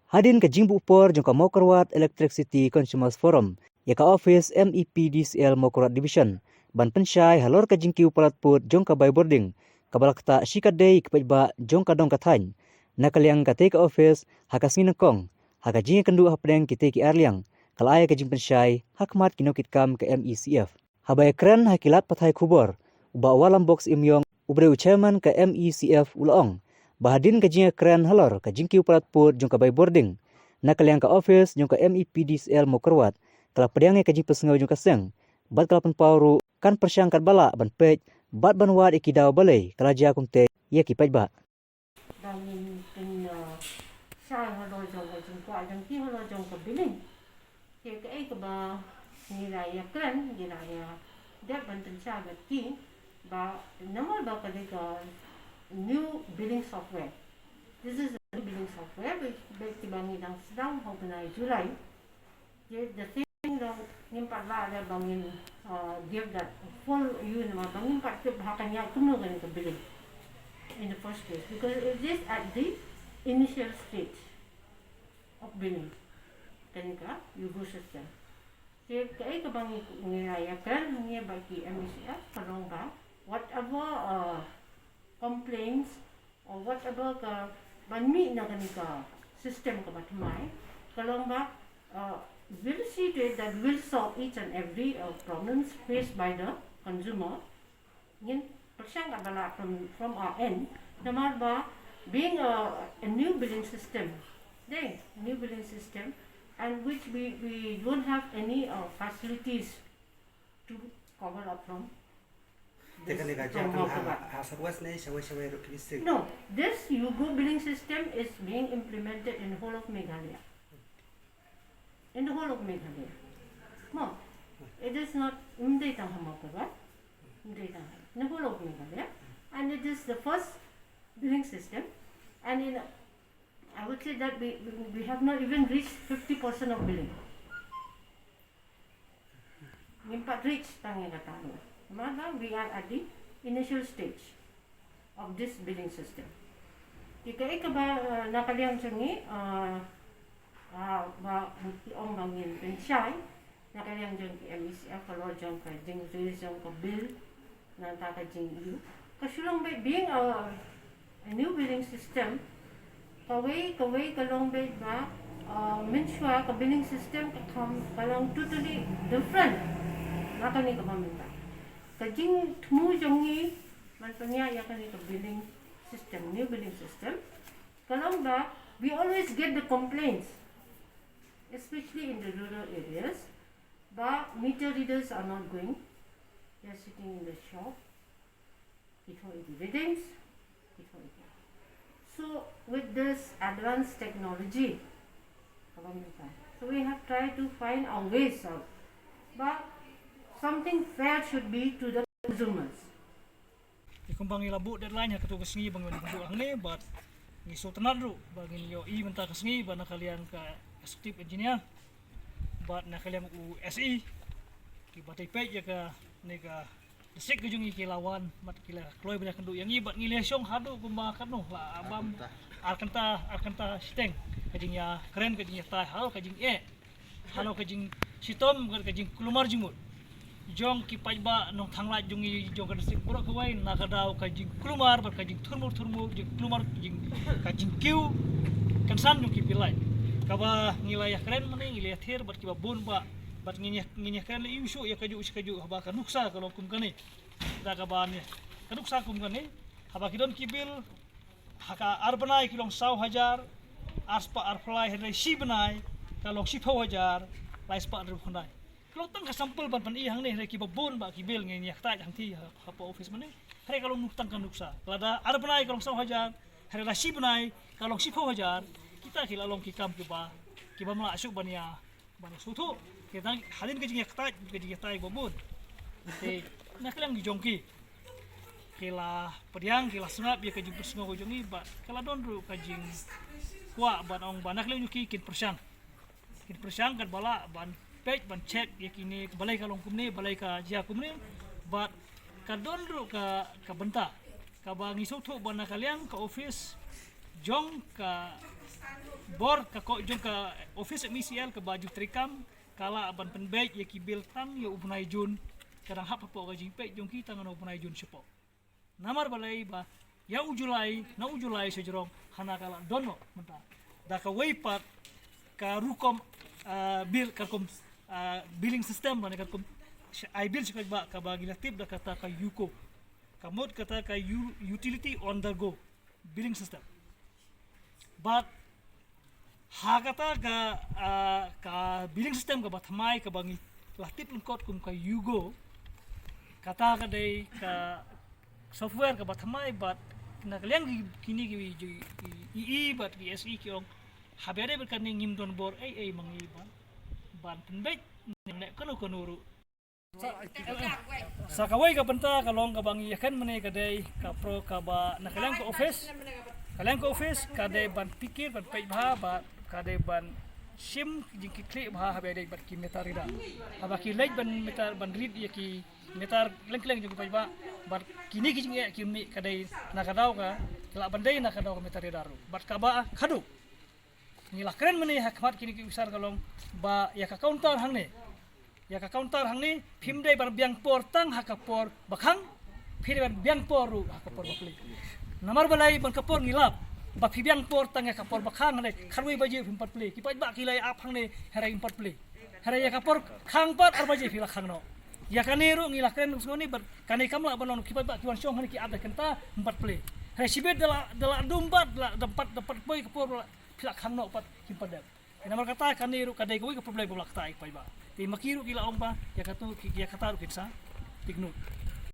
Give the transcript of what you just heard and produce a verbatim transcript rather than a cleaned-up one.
Hadien ka jingbuh por jong ka Mawkyrwat Electricity Consumers Forum ïa ka office M E P D C L Mawkyrwat Division ban pynshai halor ka jingkiew palat pud jong ka bai bording kaba la ktah shikatdei ïa ki paidbah jong ka dong ka thaiñ, na ka liang katei ka office ha ka sngi nyngkong, ha ka jingïakynduh hapdeng kitei ki ar liang, ka la ai ka jingpynshai ha khmat ki nongkitkam ka M E C F. Haba ïakren ha ki lad pathai khubor, u Bah Wallambox Imyong, uba dei u chairman ka M E C F, u la ong ba hadien ka jingïakren halor ka jingkiew palat pud jong ka bai bording, na ka liang ka office jong ka M E P D C L Mawkyrwat ka la pdiang ïa ka jingpynsngew jong ka seng bad ka la pynpaw ruh kan pyrshang katba lah ban peit bad ban wad ïa ki daw balei ka la jia kumtei ïa ki paidbah. Ba ngin pyn, uh, shai halor jong ka jingkwah jong ki halor jong ka billing. Te kaei kaba ngi la ïakren, ngi la ïa dep ban pynshai bad ki ba namar ba ka dei ka new billing software. This is a new billing software ba, ba kiba ngi dang sdang ha u bnai July. Ye, the same thing, ngim pat lah leh ba ngin, uh, give that full, you know, ba ngim pat tip ha ka ïaid kumno kane ka billing in the first place, because it is at the initial stage of billing, kane ka Yugo system. Te kaei kaba ngi, ngi la ïakren hangne bad ki M E C F ka long ba whatever, uh, complaints or whatever ka ban mih na kane ka system kaba thymmai, ka long ba, uh, we'll see to it that we'll solve each and every, uh, problems faced by the consumer. Ngin pyrshang katba lah from, from our end. Namar ba being a, a new billing system, dei, new billing system, and which we, we don't have any, uh, facilities to cover up from Te this, kane ka from jia tang ha, Mawkyrwat. Ha South West ne shawei shawei ruh ki district? No, this Yugo billing system is being implemented in the whole of Meghalaya. In the whole of Meghalaya. No, it is not, ym dei tang ha Mawkyrwat, ym dei tang ha, in the whole of Meghalaya. And it is the first billing system. And in, I would say that we, we, we have not even reached fifty percent of billing. Ngim pat reach tang ïa kata ruh. Namar ba we are at the initial stage of this billing system. Te kaei kaba, uh, na ka liang jong ngi, uh, uh, ba ki ong ba ngin pynshai na ka liang jong ki M E C F halor jong ka jing raise jong ka bill, nangta ka jing ïoh. Ka shu long beit being a, a new billing system. Kawei, kawei ka long beit ba, uh, mynshuwa ka billing system ka kham, ka long totally different na kane kaba mynta. Ka jingthmu jong ngi ban pynïaid ïa kane ka billing system, new billing system, ka long ba we always get the complaints, especially in the rural areas, ba meter readers are not going, they are sitting in the shop, ki thoh ïa ki readings, ki thoh ïa ki. So with this advanced technology, so we have tried to find our ways out. But something fair should be to the consumers. Te kumba ngi la buh deadline ha kato ka sngi ba ngin ïakynduh hangne, bad ngi sngewtynnat ruh ba ngin ïohi mynta ka sngi ba na ka liang ka executive engineer bad na ka liang u S E kiba tei peit ïa kane ka district ka jong ngi ki la wan, bad ki la kloi ban ïakynduh ïa ngi, bad ngi la shong haduh kumba katno, la bam ar kynta, ar kynta shiteng ka jingïakren, ka jingïatai halor ka jingeh, halor ka jingshitom, ka jingkulmar jingmut jong ki paidbah nongthanglait jong ngi jong ka district baroh kawei, na ka daw ka jingkulmar bad ka jingthurmur thurmur, jingkulmar, jing, ka jingkiew kynsan jong ki bill light. Kaba ngi la ïakren mynne, ngi la ïathir bad kiba bun bah, bad ngin ïa, ngin ïakren leh ïa u shuh ïa kajuh shi kajuh, haba ka nuksa ka long kum kane. Da kaba ne ka nuksa kum kane, haba ki don ki bill, ha ka ar bnai ki long saw hajar ar spah arphew lai, hynrei shi bnai ka long shiphew hajar lai spah hynriewphew khyndai. Ka long tang ka sample ban pyni hangne, hynrei kiba bun bah ki bill ngin ïa ktah hangtei ha, hapoh office mynne. Hynrei ka long nuk tang ka nuksa. Lada ar bnai ka long saw hajar, hynrei lada shi bnai ka long shiphew hajar. Kita ki la long ki kam kiba, kiba ym lah shuh ban ïa, ban ïa sngewthuh. Ki tang hadien ka jingïaktah, ka jingïatai ba bun. Te na ka liang jong ki, ki la pdiang, ki la sngap ïa ka jingpynsngew ka jong ngi, bad ka la don ruh ka jingkwah ban ong ba na ka liang jong ki kin pyrshang. Kin pyrshang katba lah ban peit, ban check ïa kine, balei ka long kumne, balei ka jia kumne. Bad ka don ruh ka, ka bynta kaba ngi sngewthuh ba na ka liang ka office jong ka Bor ka ko jong ka office M E C L kaba ju treikam ka lah ban pynbeit ïa ki bill tang ïa u bnai Jun. Ka dang hap hapoh ka jingpeit jong ki tang na u bnai Jun shapoh. Namar balei ba ïa u July, na u July sha jrong hana ka lah don noh mynta. Da kawei pat ka rukom, ah, bill, ka rukom, ah, billing system lane ka rukom ai bill sha ki paidbah kaba ngi la tip da kata ka UCO. Ka mut kata ka u-, utility on the go billing system. Bad ha kata ka, ah, ka billing system kaba thymmai kaba ngi la tip lyngkot kum ka UGO, kata ka dei ka software kaba thymmai bad na ka liang ki, kine ki, ki, ki EE bad ki SE ki ong, haba ïadei bad kane ngim don bor ei ei ma ngi ban, ban pynbeit ne kano kano ruh. Sa kawei ka bynta ka long kaba ngi ïakhun mynne ka dei ka pro kaba na ka liang ka office, ka liang ka office ka dei ban pyrkhat ban peit bha bad ka dei ban shim jingkitkhlieh bha haba ïadei bad ki meter reader. Haba ki leit ban meter ban read ïa ki meter leng leng jong ki paidbah bad kine ki jingeh ki mih ka dei na ka daw ka lah ban dei na ka daw ka meter reader ruh. Bad kaba khadduh ngi la kren mynne ha khmat kine ki officer ka long ba ïa ka counter hangne, ïa ka counter hangne phim dei ban biang por tang ha ka por ba khang, phi dei ban biang por ruh ha ka por ba plie. Namar balei? Ban ka por ngi lap ba phi biang por tang ïa ka por ba khang hangne khatwei baje phim pat plie. Ki paidbah ki la ap hangne hynrei phim pat plie. Hynrei ïa ka por khang pat ar baje phi la khang noh. Ïa kane ruh ngi la kren ruh sngew ni bad kane kam lah ban long. Ki paidbah ki wan shong hangne ki ap da kynta phim pat plie. Hynrei shibit da la, da la dum bad da la, da pat, da pat poi ka por ba la phi la khang noh pat kim pat dep. Namar kata kane ruh ka dei kawei ka problem ba la kata ïa ki paidbah. Te ma ki ruh ki la ong ba ïa katu ki, ïa kata ruh kin sa thikna.